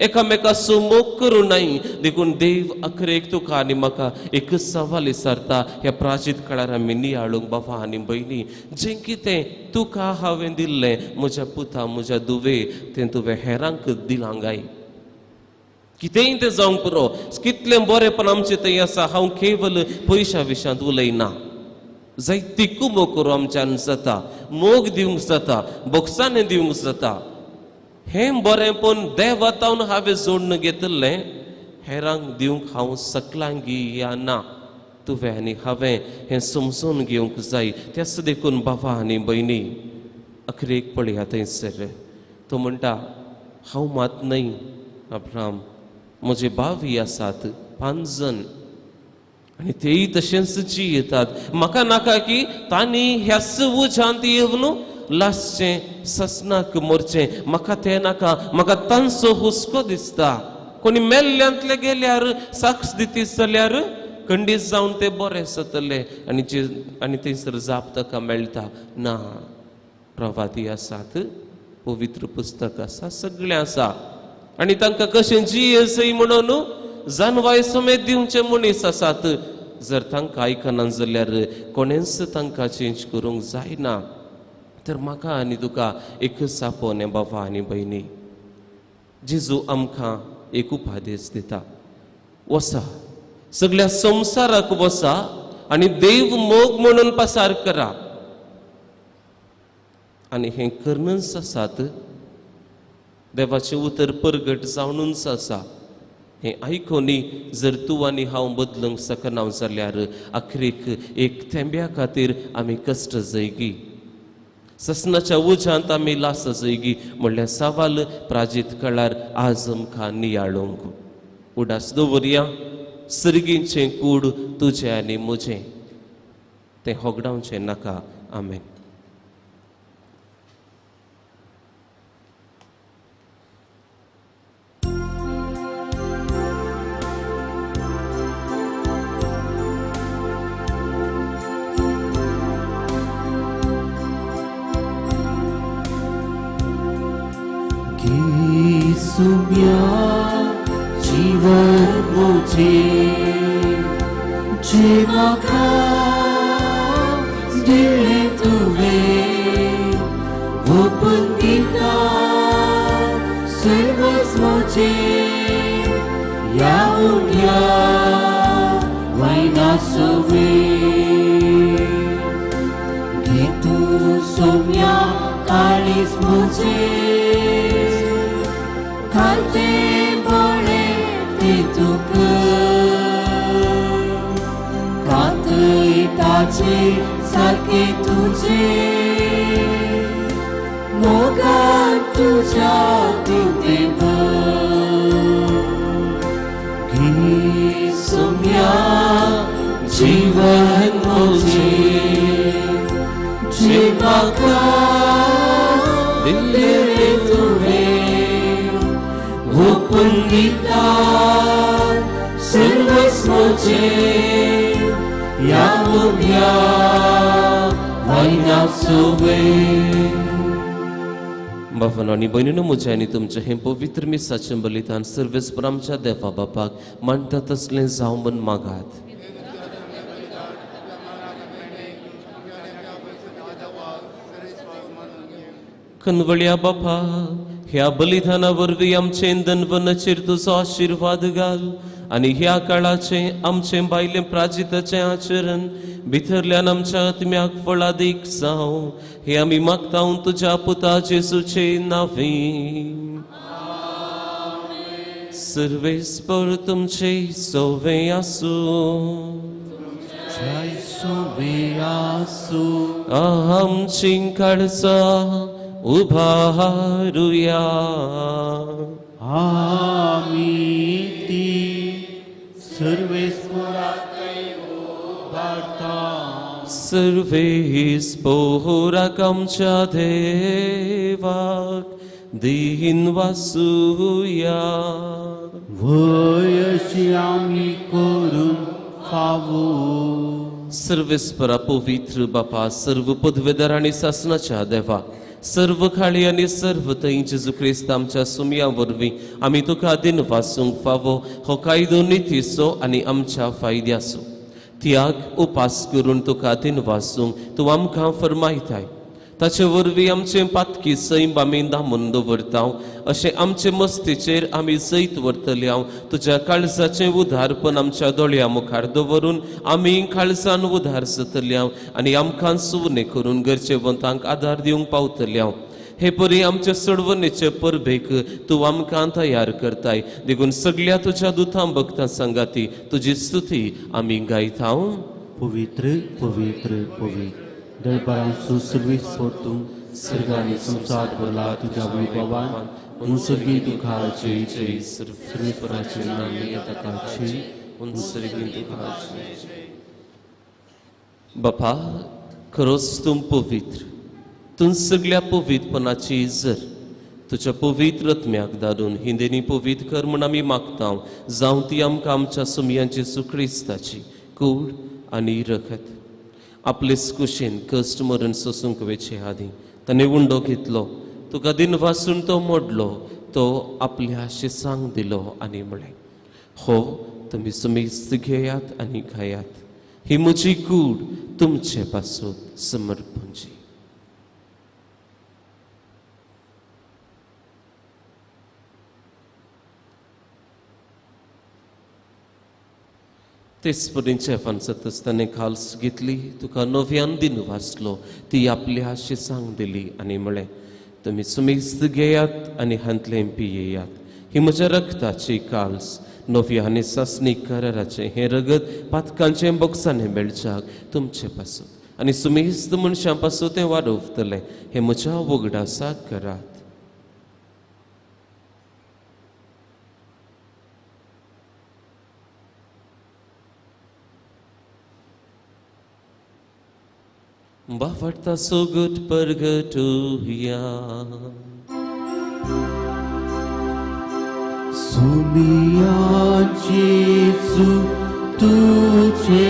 एकामेकाचो मोग करूं नाय. देखून देव अखरेक तुका आनी म्हाका एक सवाल विचारता. ह्या प्राचीत काळार आमी नियाळूंक बाबा आनी भयणी, जें कितें तुका हांवें दिल्लें म्हज्या पुता म्हज्या दुवे, तें तुवें हेरांक दिलां गाय. कितेंय तें जावंक पुरो, कितलें बरेंपण आमचें थंय आसा. हांव केवल पयशा विशयांत उलयना, जायती कुमो करूं आमच्यान जाता, मोग दिवंक जाता, बोक्सांनी दिवंक जाता. हें बरेंपण देवा तावन हांवें जोडून घेतिल्लें हेरांक दिवंक हांव सकलांगी या ना, तुवें आनी हांवें हें समजून घेवंक जाय. त्याच देखून बाबा आनी भयणी, अखरेक पळया थंयसर तो म्हणटा, हांव मात न्हय अब्राम, म्हजे भावी आसात 5 जण आनी तेय तशेंच जियेतात. म्हाका नाका की तांणी ह्याच उज्यांत येवन लासचें, ससनाक मरचें, म्हाका तें नाका. म्हाका तांचो हुस्को दिसता. कोणी मेल्ल्यांतले गेल्यार साक्ष दितीत जाल्यार खंडीत जावन ते बरे जातले. आनी जे आनी थंयसर जाप ताका मेळटा ना, प्रवादी आसात, पवित्र पुस्तक आसा, सगळें आसा, आनी तांकां कशें जियेसय म्हणून जानवाय समेत दिवचे मनीस आसात. जर तांकां आयकना जाल्यार कोणेंच तांकां चेंज करूंक जायना. तर म्हाका आनी तुका एक आपोवणें बाबा आनी भयणी, जेजू आमकां एक उपादेश दिता, वसा सगळ्या संवसाराक वसा आनी देव मोग म्हणून पसार करा. आनी हें करनच आसात, देवाचें उतर परगट जावनूच आसा. हें आयकोनी जर तूं आनी हांव बदलूंक शकना जाल्यार अखरेक एक थेंब्या खातीर आमी कश्ट जयगी, ससनाच्या उज्यांत आमी लास जयगी म्हणल्यार सवाल प्राजीत काळार आज आमकां नियाळूंक. उडास दवरया, सर्गींचें कूड तुजें आनी म्हजें, तें होगडावचें नाका. आमेन. सुम्या जीवन मुझे जीवा का दिले तुवे गोपन गीता सर्वस मुझे या उठ्या वैना सोवे गीतू सोम्या काळीस मुझे खालते बोळे ते तुक कातय ताचे सारके तुझे मोगान तुझ्या तूं देव घे सोम्या। बलिदान सर्वस्वचे ह्या उब्या वायना सोवे. बाबांनो आनी भयणींनो, म्हजें आनी तुमचें हें पवित्र मिसाचें बलिदान सर्वेस्पर आमच्या देवा बापाक मानता तसलें जावं म्हूण मागात. कनवळ्या बापा, ह्या बलिदाना वरवीं आमचें दनवनाचेर तुजो आशिर्वाद घाल आनी ह्या काळाचें आमचें भायलें प्राजिताचें आचरण भितरल्यान आमच्या आत्म्याक फळादीक जावं, हें आमी मागता तुज्या पुता जेजूचे नांवी. सर्वेस्पर तुमचे सोवे आसूं. आमची काळजा उभारुया. आमी ती सर्वेस्पराक उभारता. सर्वेस्पोराक आमच्या देवाक दीन वासुया. व्हय अशी आमी करून फावो. सर्वेस्परा पवित्र बापा, सर्व पदवेदार आनी सासनाच्या देवा, सर्व खाळी आनी सर्व थंय जेजू क्रिस्त आमच्या सुमया वरवीं आमी तुका दिन वासूंक फावो हो कायदो नितीचो आनी आमच्या फायद्याचो. त्याग उपास करून तुका दिन वासूंक तूं आमकां फरमायताय. ताचे वरवीं आमचें पातकी सैम आमी दामून दवरता अशें आमचे मस्तीचेर आमी जैत व्हरतले. हांव तुज्या काळजाचें उदारपण आमच्या दोळ्या मुखार दवरून आमी काळजान उदार जातले हांव आनी आमकां सुवणे करून गरजेवंतांक आदार दिवंक पावतले हांव. हे परी आमचे सोडवणेचे परबेक तूं आमकां तयार करताय. देखून सगळ्या तुज्या दुतां भक्तां सांगाती तुजी स्तुती आमी गायता. पवित्र पवित्र पवित्र दरबारांचो सर्वेस्पर तूं, सर्गांनी संवसार भरला तुज्या वैभवान. उंसर्गी तुका जय जय. सर्वेस्पराचे नामे ताका जय. उंसर्गी तुका जय. बापा, खरोच तूं पवित्र, तूं सगळ्या पवित्रपणाची जर तुज्या पवित्र आत्म्याक धाडून हिंदेनी पवित्र कर म्हूण आमी मागता. जावं ती आमकां आमच्या सुमयांची सुक्रिस्ताची कूड आनी रगत. आपलेच कुशीन कश्ट मरण सोसूंक वेचे आदीं ताणें उंडो घेतलो, तुका दिन वासून तो मोडलो, तो आपल्या शिसांक दिलो आनी म्हळें, हो तुमी सुमेस्त घेयात आनी खायात, ही म्हजी कूड तुमचे पासून समर्पणची. तेच परीन जेवण जातच ताणें खाल्स घेतली, तुका नव्यान दिन वाचलो, ती आपल्या शिसांक दिली आनी म्हळें, तुमी सुमेस्त घेयात आनी हांतलें पियेयात, ही म्हज्या रक्ताची काल्स, नव्या आनी सासणीक कराराचें हें रगत पातकांचें बोक्सांनी मेळच्याक तुमचे पासून आनी सुमेस्त मनशां पासून तें वाडोवतलें, हें म्हज्या वगडासाक करात. बाफाटता सोगट परगटुया. सुमिया जेजू तुझे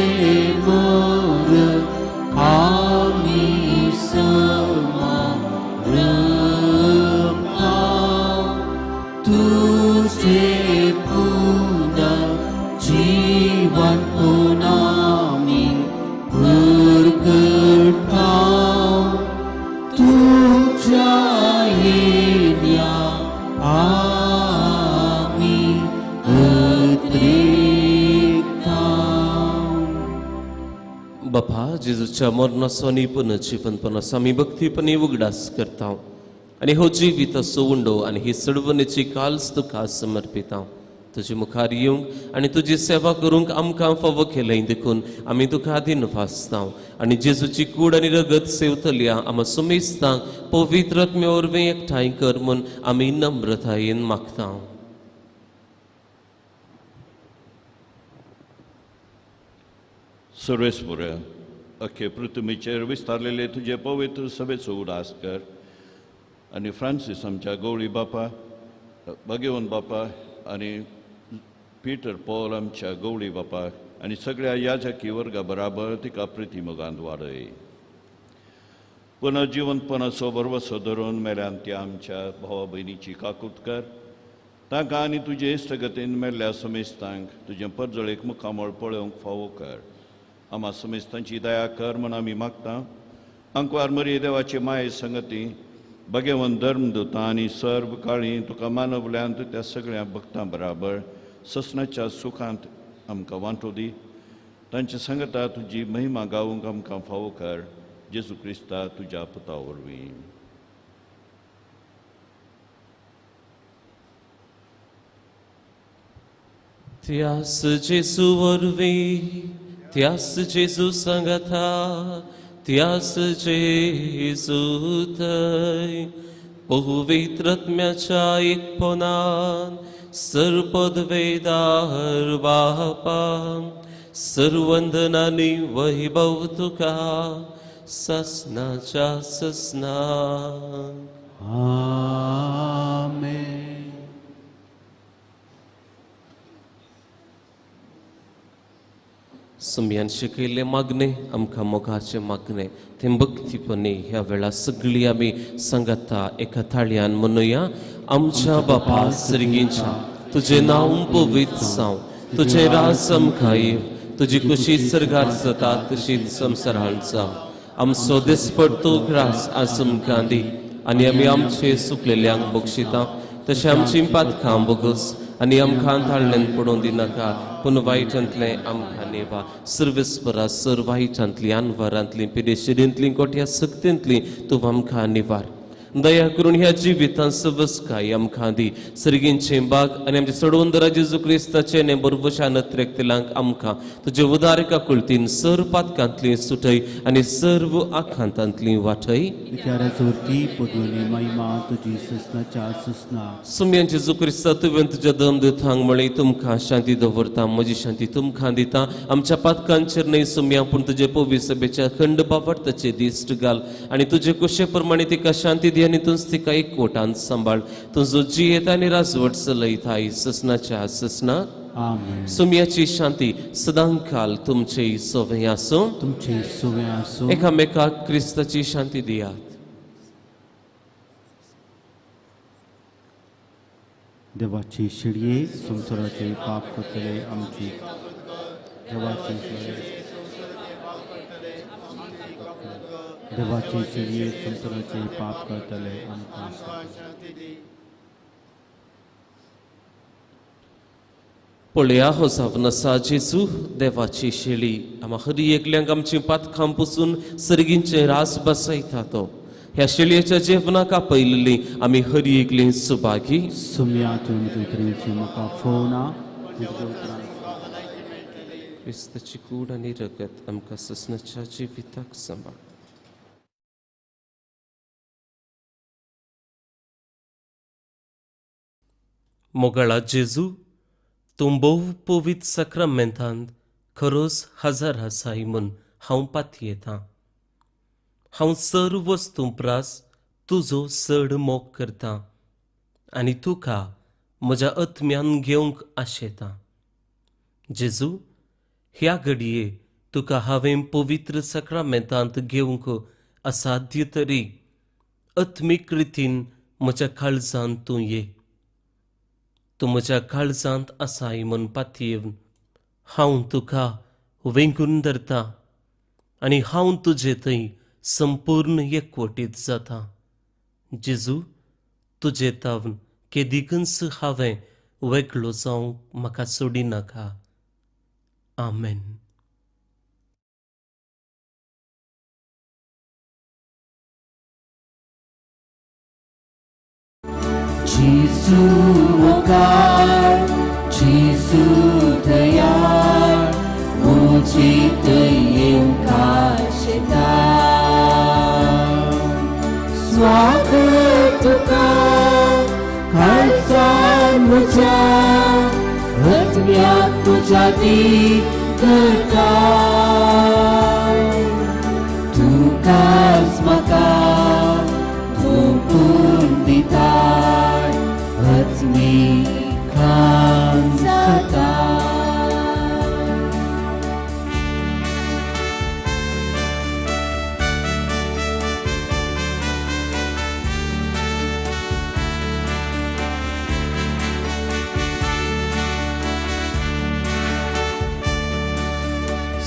मोर आमी समर्पा, तुझे पुनः जीवन पुनामी परगटा, तुझ्या येण्या आमी अद्रिकता. बापा, जेजूच्या मरणाचो आनी पुनर्जीवनपणाचो आमी भक्तीपणी उगडास करता आनी हो जिविताचो उंडो आनी ही सडवणेची काल्स तुका समर्पिता. तुजे मुखार येवंक आनी तुजी सेवा करूंक आमकां फावो केलें देखून आमी तुका दिन वाचता आनी जेजूची कूड आनी रगत सेवतल्या आमा सुमेस्तांक पवित्र आत्म्या वरवीं एकठांय कर म्हूण आमी नम्रतायेन मागता. सर्वेस्पर, अख्खे पृथ्वीचेर विस्तारलेले तुजे पवित्र सभेचो उडास कर आनी फ्रांसीस आमच्या गवळी बापा, भगेवन बापा, आनी पीटर पॉल आमच्या गवळी बापाक आनी सगळ्या याजकी वर्गा बराबर तिका प्रिती मोगांत वाडय. पुनर्जिवंतपणाचो भरवसो धरून मेल्यान त्या आमच्या भावा भयणीची काकूत कर. तांकां आनी तुजे इश्टगतीन मेल्ल्या समेस्तांक तुजें परजळेक मुखामळ पळोवंक फावो कर. आमा समेस्तांची दया कर म्हूण आमी मागता. आंकवार मरी देवाचे माये संगती भगेवन धर्मदुतां आनी सर्व काळी तुका मानवल्यान त्या सगळ्या भक्तां बराबर ससनाच्या सुखांत आमकां वांटो दी. तांचे संगता तुजी महिमा गावूंक आमकां फावो कर. जेजू क्रिस्ता तुज्या पुता वरवीं. त्यास जेजू वरवीं, त्यास जेजू संगता, त्यास जेजू थंय पवित्र आत्म्याच्या एकपणान सर्वपदवेदार बापा सर्वंदनानी वैभव तुका ससनाच्या ससना. आमेन. सुम्यान शिकयल्ले मागणे आमकां मोगाचें मागणे तें भक्तीपणी ह्या वेळार सगळीं आमी सांगाता एका ताळयान म्हणुया. आमच्या बापा सर्गींच्या, तुजें नांव पवित्र जावं, तुजें राज आमकां येवं, तुजी कुशी सर्गार जाता तशीच संवसारांत जावं. आमचो दिसपडतो ग्रास आज आमकां दी आनी आमी आमचे सुकलेल्यांक बक्षिता तशें आमची पातकां बोगस आनी आमकां ताळल्यान पडोवन दिनाका, पूण वायटांतलें आमकां नेवा. सर्वेस्परा सर वायटांतली अनवरांतली पिडेशिरींतली गोठ्या सक्तींतली तूं आमकां निवार. दया करून ह्या जिवितांत सवस्काय आमकां दी. सर्गींचे बाग आनी आमचे सडवंदरा जेजू क्रिस्ताचे नेबरवशा नत्रेकतेलांक आमकां तुजे उदारका कुलतीन सर पातकांतली सुटय आनी सर्व आखांतांतली वाटय. सुम्यान जेजू क्रिस्ता तुवें तुज्या दम दितांक म्हळें तुमकां शांती दवरता, म्हजी शांती तुमकां दिता. आमच्या पातकांचेर न्हय सुम्या, पूण तुजे पवित्र सभेच्या खंड बावडताचे दिश्ट घाल आनी तुजे कुशे प्रमाणे तिका शांती दी आनी तूंच तिका एकवटान सांबाळ. तुजो जियेता आनी राजवट चलयताय ससनाच्या ससना. सुम्याची शांती सदांकाल तुमचे सोवे आसूं. तुमचे सोवे आसूं. एकामेकाक क्रिस्ताची शांती दियात. देवाची शिडये संवसाराचे पाप करतले आमची. देवाची शिडये, देवाची शिडये संवसाराचे पाप करतले आमकां. पळया हो जावन आसा जेजू देवाची शेळी, आमा हरी एकल्यांक आमची पातकां पुसून सर्गींचे रास बसयता तो. ह्या शेळयेच्या जेवणाक आपयल्ली आमी हरी एकली सुभागी. सुम्या तुमी म्हाका फोना. क्रिस्ताची कूड आनी रगत आमकां ससनाच्या जिविताक सांबाळ. मोगाळा जेजू, तूं भोव पवित्र साक्रामेंतांत खरोच हजार आसाय म्हूण हांव पातयेतां. हांव सर्व वस्तूं प्रास तुजो चड मोग करतां आनी तुका म्हज्या आत्म्यान घेवंक आशेतां. जेजू, ह्या घडये तुका हांवें पवित्र साक्रामेंतांत घेवंक असाध्य तरी आत्मीक रितीन म्हज्या काळजांत तूं ये. तूं म्हज्या काळजांत आसाय म्हूण पातयेवन हांव तुका वेंगून धरता आनी हांव तुजे थंय संपूर्ण एकवटीत जाता. जेजू, तुजे तावन केदिकूच हांवें वेगळो जावंक म्हाका सोडिनाका. आमेन. जेजू मुखार, जेजू दयाळ, म्हजे थंय येवंक आशेता. स्वागत तुका काळजांत म्हज्या, आत्म्याक तुज्या दी करता. तुकाच म्हाका तूं पूर्ण दिताय आत्मीक.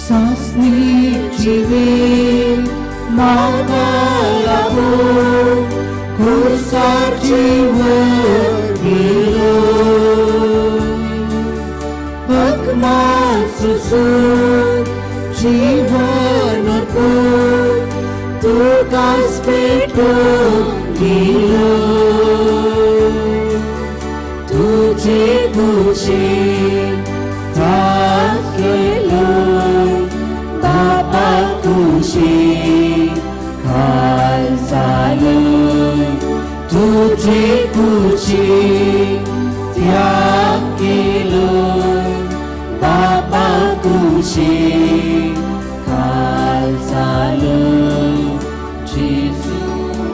सासणी जिवीत म्हाका लागून खुर्सार जीवन दिलो भगमान सुसून जीवन अर्पून तुकाच पेटोवन दिलो तुझे कुशीन त्याग केलो बापा कुशीन खाल जालो तुझे कुशीन त्याग केलो बापा कुशीन खाल जालो जेजू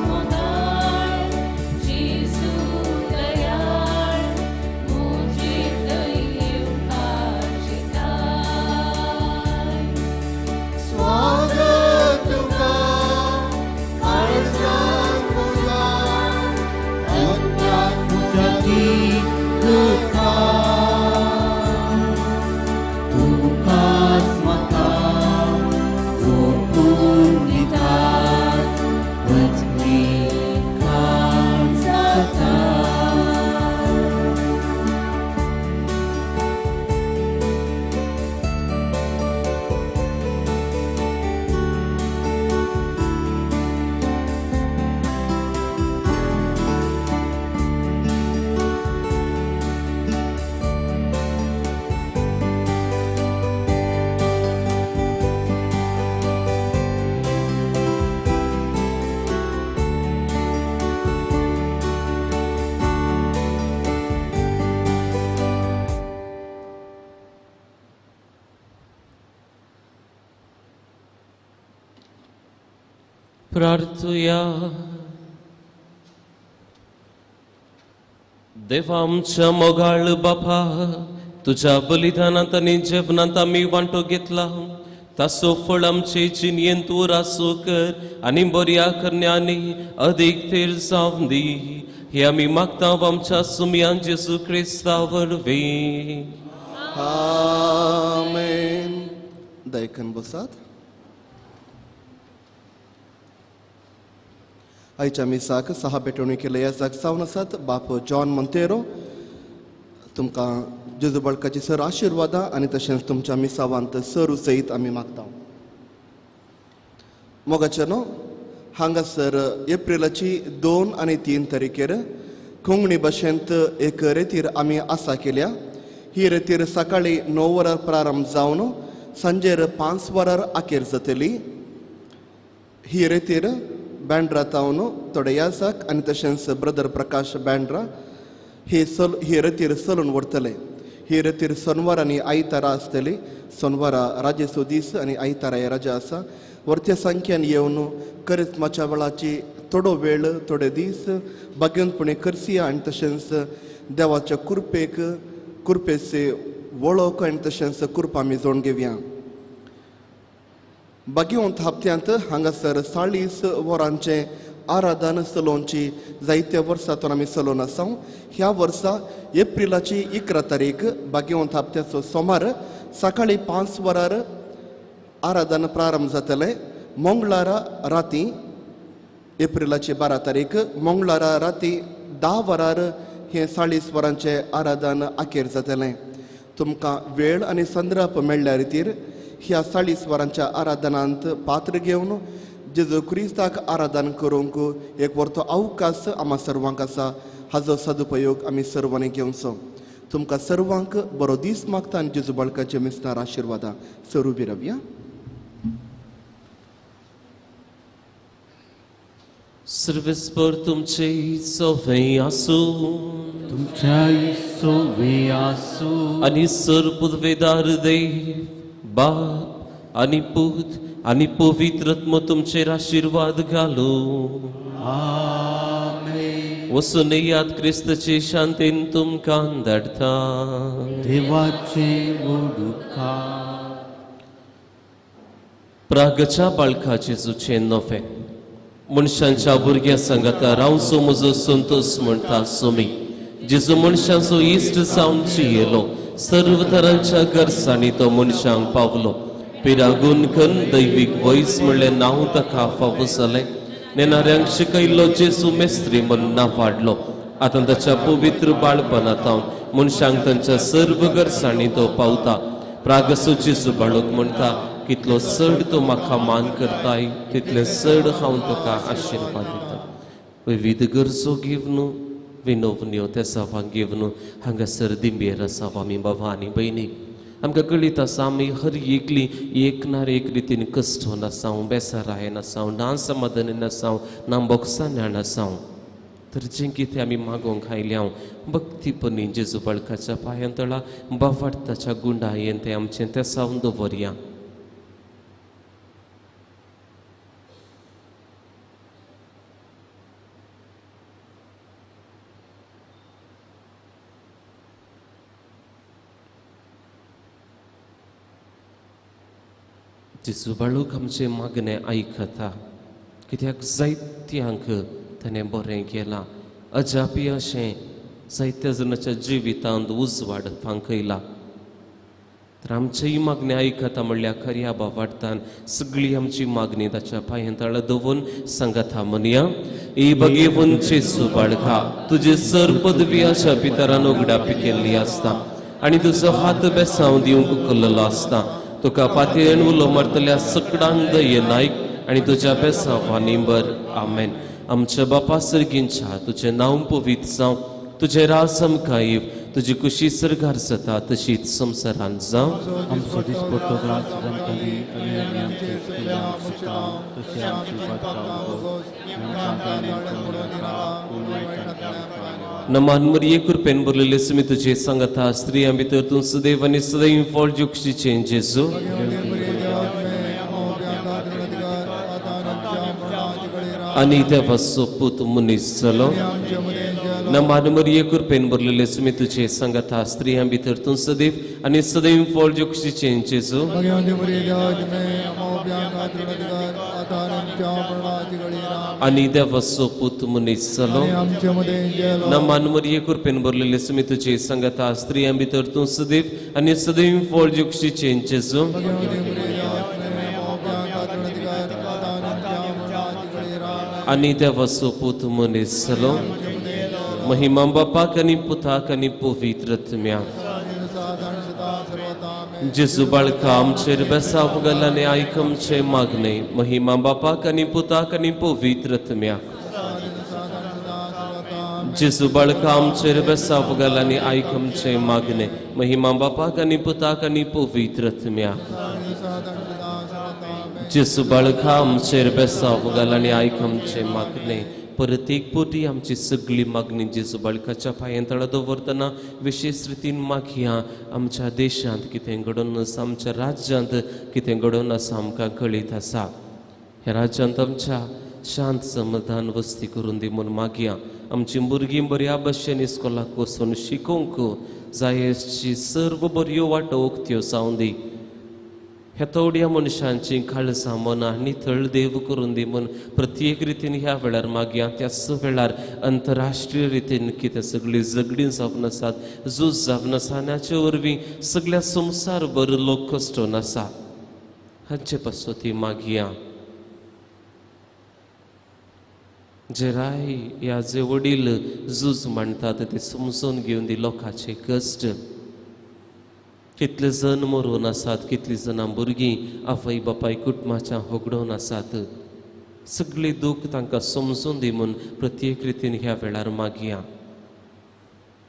मोगाळ जेजू दयाळ म्हजे थंय येवपाक चिंताय स्वागत तुका काळजांत म्हज्या अंत्याक म्हज्या करता तुकाच म्हाका ओंपून दितात वचनी काळ जाता. प्रार्थुया. देवा आमच्या मोगाळ बापा, तुझ्या बलिदानांत आनी जेवणांत आमी वांटो घेतला ताचो फळ आमचे जिणयेंत उरासो कर आनी बऱ्या करण्यांनी अदीक थेर जावं दी. हे आमी मागता आमच्या सुमयान जेजू क्रिस्ता वरवीं. आमेन. दयकन बसात. आयच्या मिसाक सहा पेटवणी केले याजाक जावन आसात बाप जॉन मोंतेरो. तुमकां जेजू बळकाची सर आशिर्वादां आनी तशेंच तुमच्या मिसावांत सर सयत आमी मागता. मोगाचे न्हू, हांगासर एप्रिलाची 2 आनी 3 तारखेर कोंकणी भाशेंत एक रेतीर आमी आसा केल्या. ही रेतीर सकाळी 9 वरार प्रारंभ जावन सांजेर 5 वरार अखेर जातली. ही रेतीर बँड्रा तावन थोडे याजाक आनी तशेंच ब्रदर प्रकाश बँड्रा ही रेतीर चलून व्हरतले. ही रेतीर सोनवार आनी आयतारा आसतली. सोनवारा राजेचो दीस आनी आयतारा हे राजा आसा. व्हरत्या संख्यान येवन करिस्माच्या वेळाची थोडो वेळ थोडे दीस भाग्यवंतपणे करसिया आनी तशेंच देवाच्या कुरपेक कुरपेचे वळख आनी तशेंच कुरपा आमी जोडून घेवया. भाग्यवंत हप्त्यांत हांगासर 40 वरांचें आराधन चलोवची जायत्या वर्सांतून आमी चलोवन आसा. ह्या वर्सा एप्रिलाची 11 तारीख भाग्यवंत हप्त्याचो सोमार सकाळी 5 वरार आराधन प्रारंभ जातलें. मंगळारा राती एप्रिलाची 12 तारीख मंगळारा राती 10 वरार हें 40 वरांचें आराधन अखेर जातलें. तुमकां वेळ आनी संदर्भ मेळ्ळ्या रितीर ह्या 40 वरांच्या आराधनांत पात्र घेवन जेजू क्रिस्ताक आराधन करूंक एक वर्तो अवकाश आमा सर्वांक आसा. हाजो सदुपयोग आमी सर्वांनी घेवचो. तुमकां सर्वांक बरो दीस मागता आनी जेजू बाळकाचे मिसनार आशिर्वादां सर उबी रावया. सर्वेस्पर तुमचे सोवे आसूं, तुमच्याय सोवे आसूं. आनी सर पुदवेदार देव बाप आनी पूत आनी पवित्र आत्मो तुमचेर आशिर्वाद घालूं. आमेन. वचून येयात, क्रिस्ताचे शांतीन तुमकां धाडटा. देवाचे वडुकार. प्रागच्या बाळका जेजूचें नवें मनशांच्या भुरग्यां सांगाता रावचो म्हजो संतोष म्हणटा सुमी. जेजू मनशांचो इश्ट जावन जियेलो, सर्व तरांच्या गरजांनी तो मनशांक पावलो. पिरागुनकन दैवीक वयस म्हणलें नांव ताका फावो जालें. नेणाऱ्यांक शिकयल्लो जेजू मेस्त्री म्हूण नांव वाडलो. आतां ताच्या पवित्र बाळपणांत मनशांक तांच्या सर्व गरजांनी तो पावता. प्रागसो जेजू बाळक म्हणटा, कितलो चड तो म्हाका मान करताय तितले चड हांव ताका आशिर्वाद दिता. विविध गरजो घेवन विनोवन्यो त्या सवांक घेवन हांगासर दिंबेर आसा आमी बाबा आनी भयणी. आमकां कळीत आसा आमी हर एकली एक ना एक रितीन कश्ट नासांव, बेसाराय नासांव, ना समाधान नासांव, ना बोक्सान्या नासांव. तर जें कितें आमी मागोवंक आयल्या भक्तीपणी जेजू बाळकाच्या पांयां तळा बावार्थाच्या गुंडायेन तें आमचें तेसावन दवरया. जेजू बाळूक आमचें मागणें आयकता, कित्याक जायत्यांक ताणें बरें केलां. अजापी अशें जायत्या जाणाच्या जिवितांत उजवाड फांकयला. तर आमचेय मागणें आयकता म्हणल्यार खऱ्या बावार्थान सगळी आमची मागणी ताच्या पांयां तळा दवरून सांगता म्हणया. ए बगेवन जेजू बाळका, तुजे सर पदवी अशा पितरान उगडापी केल्ली आसता आनी तुजो हात बेसांव दिवंक उखल्लो आसता. तुका पातयेन उलो मारतल्या सकडांक दये नायक आनी तुज्या बेसांवांनी बर. आमेन. आमच्या बापा सर्गींच्या, तुजें नांव पवित्र जावं, तुजें राज आमकां येव, तुजी कुशी सर्गार जाता तशीच संवसारांत जावं. आमचो दिसपट्टो ग्रास आमकां दी आनी आमी आमचे चुकल्या तशें आमची पातकां उगोस नमान मरिये कृपेन भरलेले सुमी तुजे सांगता, स्त्रियां भितर तूं सदैव आनी सदैव फळ जुक्षीचें जेजू. आनी देवाचो पूत मनीस जालो. नमान मरिये कृपेन भरलेले सुमी तुजे सांगता, स्त्रियां भितर तूं सदैव आनी सदैव फळ जुक्षीचें जेजू. आनी देवाचो पूत मनीस जालो. नमान मरिये कृपेन भरलेले सुमी तुजे सांगता, स्त्रियां भितर तूं सदैव आनी सदैव फळ जुक्षीचें जेजू. आनी देवाचो पूत मनीस जालो. महिमा बापाक आनी पुताक आनी पवित्र आत्म्याक. जेजू बाळका आमचेर बेसाव घाल आनी आयक आमचें मागणें. महिमा बापाक आनी पुताक आनी पवित्र आत्म्याक. जेजू बाळका आमचेर बेसाव घाल आनी आयक आमचें मागणें. महिमा बापाक आनी पुताक आनी पवित्र आत्म्याक. जेजू बाळका आमचेर बेसाव घाल आनी आयक आमचें मागणें. परत एक पोटी आमची सगळी मागणी जेजू बाळकाच्या पांयां तळा दवरतना विशेश रितीन मागया. आमच्या देशांत कितें घडोवन आसा, आमच्या राज्यांत कितें घडोवन आसा आमकां कळीत आसा. ह्या राज्यांत आमच्या शांत समाधान वस्ती करून दी म्हूण मागया. आमची भुरगीं बऱ्या भशेन इस्कोलाक वचून शिकोवंक जायची सर्व बऱ्यो वाटो उक्त्यो जावं दी. ह्या थोड्या मनशांची काळजां मनां नितळ देव करून दी म्हूण प्रत्येक रितीन ह्या वेळार मागया. त्याच वेळार अंतरराष्ट्रीय रितीन कितें सगळीं झगडीं जावन आसात, झूज जावन आसा आनी हाचे वरवीं सगळ्या संवसारभर लोक कश्टोवन आसा, हांचे पासत ती मागया. जे राय ह्या जे वडील झूज मांडटात ते समजून घेवन दी लोकांचे कश्ट. कितले जण मरून आसात, कितलीं जाणां भुरगीं आवय बापाय कुटुंबाच्या होगडोवन आसात. सगळें दूख तांकां समजून दी म्हूण प्रत्येक रितीन ह्या वेळार मागया.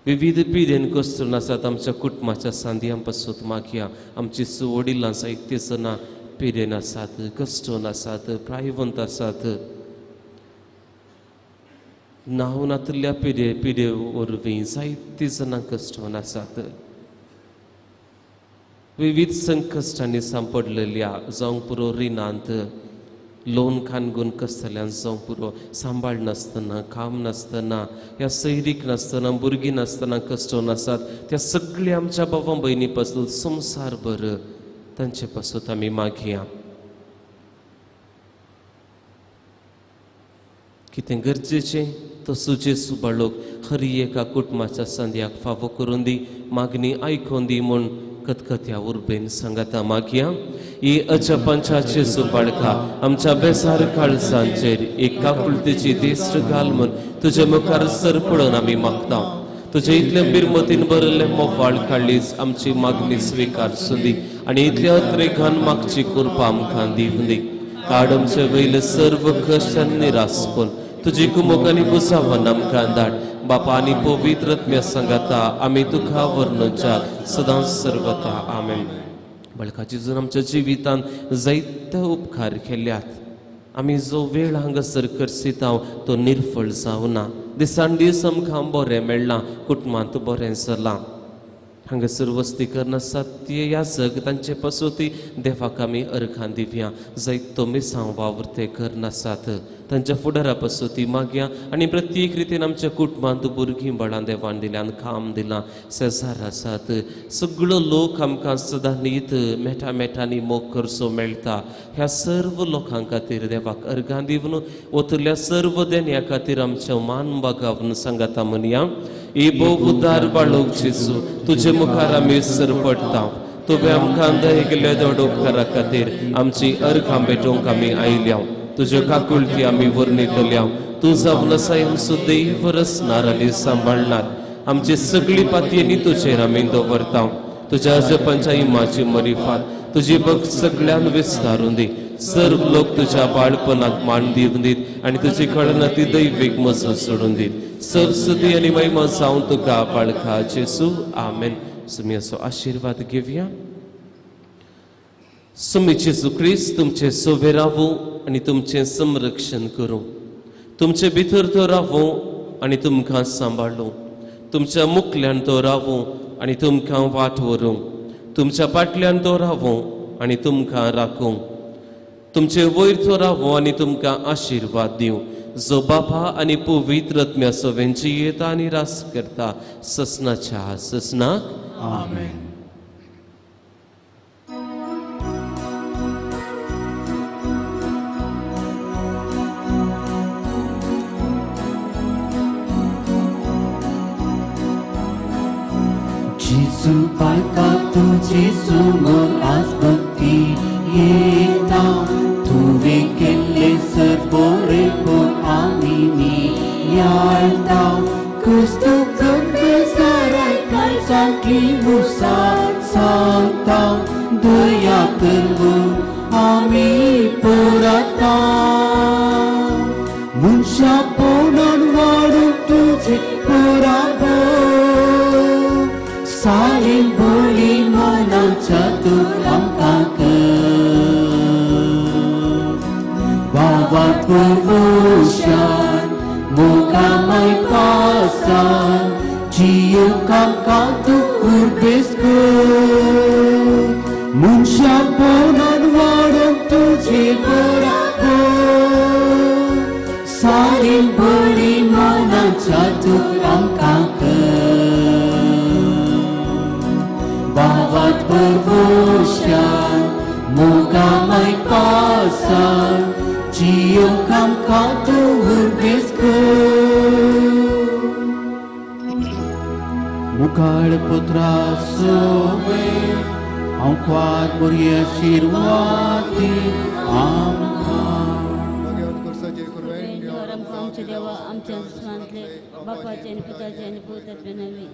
विविध पिडेन कश्टून आसात आमच्या कुटुंबाच्या सांदयां पासून मागया. आमची वडिलां जायते जाणां पिडेन आसात, कश्टून आसात, प्रायवंत आसात. नांव नातिल्ल्या पिडे पिडे वरवीं जायतीं जाणां कश्टून आसात. विविध संकश्टांनी सांपडलेल्या जावंक पुरो रिणांत लोन खानगून कसल्यान जावंक पुरो, सांबाळ नासतना, काम नासतना, ह्या सैरीक नासतना, भुरगीं नासतना कश्टोवन आसात त्या सगळ्या आमच्या बाबा भयणी पासून संवसारभर तांचे पासून आमी मागया. कितें गरजेचें तो सुजेसू बाळोक हर एका कुटुंबाच्या संद्याक फावो करून दी, मागणी आयकोन दी म्हूण कतकत्या उर्बेन सांगाता मागया. ही अजपांच्या जेजू बाळका आमच्या बेजार काळजांचेर एक काकुळतेची दिश्ट घाल म्हूण तुजे मुखार सरपडून आमी मागता. तुजे इतले बिरमतीन भरिल्ले मोफाळ काडलीच आमची मागणी स्विकार सुंदी आनी इतल्या अत्रेगान मागची कृपा आमकां दिवंदी. काड आमचे वयले सर्व कश्ट आनी निरासपण तुजी कुमोक आनी बुजावन आमकां धाड. बापा आनी पवित्र आत्म्या सांगाता आमी तुका वर्णच्या सदांच सर्वता. आमेन. बाळका जेजून आमच्या जिवितांत जायते उपकार केल्यात. आमी जो वेळ हांगासर करसिताव तो निर्फळ जावना. दिसान दीस आमकां बरें मेळ्ळां, कुटुंबांत बरें जालां. हांगासर वस्ती करनासतात ते याजक तांचे पसोती देवाक आमी अर्घां दिवया. जायतो मिसांव वावर ते करनासात तांच्या फुडारा पसोती मागया आनी प्रत्येक रितीन आमच्या कुटुंबांत भुरगीं बाळां देवान दिल्यान काम दिलां, शेजार आसात, सगळो लोक आमकां सदां नीत मेठा मेठांनी मोग करचो मेळटा. ह्या सर्व लोकां खातीर देवाक अर्घां दिवन वतल्या सर्व देण्या खातीर आमच्या मान बागावन सांगाता म्हणया. ही भोव उदार बाळोक जेजू तुजे मुखार आमी सरपडटा. तुवें आमकां दया केल्ल्या दोड उपकारा खातीर आमची अर्घां भेटोवंक आमी आयल्या. तुज्यो काकुळटी आमी वर्णितल्या. तूं जावन आसाय आमचो देव रचणार आनी सांबाळणार. आमची सगळी पातयेनी तुजेर आमी दवरता. तुज्या अजपांच्या इमाची मरिफात तुजी भक्त सगळ्यान विस्तारून दी. सर्व लोक तुज्या बाळपणाक मान दिवन दीत आनी तुजी कळना ती दैवीक मजत सोडून दीत. सर्व आनी महिमा जावन तुका बाळका जेजू. आमेन. सुमी असो आशिर्वाद घेवया. सुमी जेजू क्रिस्त तुमचे सोवे रावूं आनी तुमचें संरक्षण करूं. तुमचे भितर तो रावूं आनी तुमकां सांबाळूं. तुमच्या मुखल्यान तो रावूं आनी तुमकां वाट व्हरूं. तुमच्या फाटल्यान तो रावूं आनी तुमकां राखूं. तुमचे वयर तो रावूं आनी तुमकां आशिर्वाद दिवं. जो बापा आनी पवित्र आत्म्या सवेंची येता आनी रास करता ससनाच्या ससनाक. आमेन. जेजू बाळका तुजे समोर आज भक्ती येता. तुवें केल्लें सर्व बरेपण आमी नियाळता. क्रिस्तू संवसाराक काळजांतली मुसार सांगता. दया कर आमी परता. मनशापणान वाडूंक तुजें बराबर सालीन बोली मनाच्या तूं आमकां कर. बाबा पुर्वशान मोगा माय पासान जियोक आमकां तूं उर्बेस कर. मनशापणान वाडूंक तुजें बराबर सालीन बोली मनाच्या तूं आमकां कर. बाबात पुर्वशान मोगा माय पासान जियोक आमकां तूं उर्बेस कर. मुखाळ पुत्रा सोवे हांव क्वाद बोरी आशिर्वादी आमकां. आमच्या देवा आमच्या दुस्मानांतले बापाचे आनी पुताचे आनी पवित्र आत्म्या नांवी.